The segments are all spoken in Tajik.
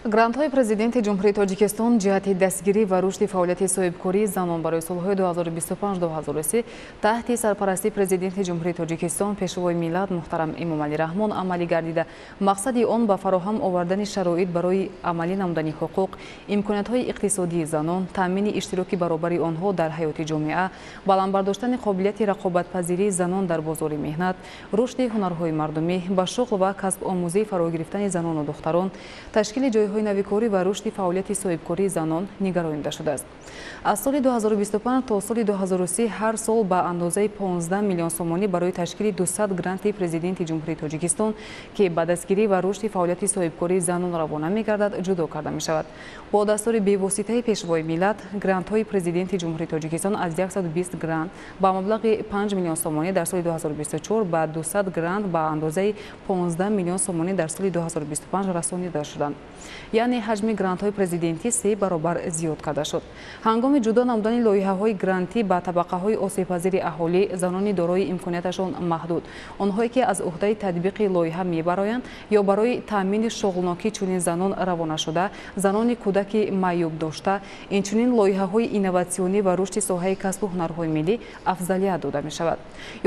Грантҳои Президенти Ҷумҳурии Тоҷикистон ҷиҳати дастгирӣ ва рушди фаъолияти соҳибкории занон барои солҳои 2025-2030 таҳти сарпарастии Президенти Ҷумҳурии Тоҷикистон, Пешвои миллат муҳтарам Эмомалӣ Раҳмон амалӣ гардида, мақсади он ба фароҳам овардани шароит барои амалӣ намудани ҳуқуқ, имкониятҳои иқтисодии занон, таъмини иштироки баробари онҳо дар ҳаёти ҷомеа, баланд бардоштани қобилияти рақобатпазирии занон дар бозори меҳнат, рушди ҳунарҳои мардумӣ, ба шуғл ва касбомӯзӣ фаро гирифтани занону духтарон, ташкили ҷойҳои навикорӣ ва рушди фаъолияти соҳибкории занон нигаронида шудааст. Аз соли 2025 то соли 2030 ҳар сол ба андозаи 15 миллион сомонӣ барои ташкили 200 гранти Президенти Ҷумҳурии Тоҷикистон, ки ба дастгирӣ ва рушди фаъолияти соҳибкории занон равона мегардад, ҷудо карда мешавад. Бо дастури бевоситаи Пешвои миллат, грантҳои Президенти Ҷумҳурии Тоҷикистон аз 120 грант ба маблағи 5 миллион сомонӣ дар соли 2024 ба 200 грант ба андозаи 15 миллион сомонӣ дар соли 2025 расонида шуданд. Яъне ҳаҷми грантҳои президентӣ се баробар зиёд карда шуд. Ҳангоми ҷудо намудани лоиҳаҳои грантӣ ба табақаҳои осебпазири аҳолӣ, занони дорои имконияташон маҳдуд, онҳое ки аз уҳдаи татбиқи лоиҳа мебароянд ё барои таъмини шуғлнокӣ чунин занон равона шуда, занони кӯдаки маъюб дошта, инчунин лоиҳаҳои инноватсионӣ ва рушди соҳаи касбу ҳунарҳои миллӣ афзалият дода мешавад.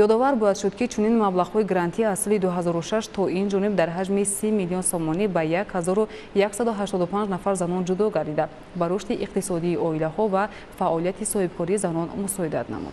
Ёдовар бояд шуд, ки чунин маблағҳои грантӣ аз соли 2006 то ин ҷониб дар ҳаҷми 30 миллион сомонӣ ба 1185 нафар занон ҷудо гардида, ба рушди иқтисодии оилаҳо ва фаъолияти соҳибкории занон мусоидат намуд.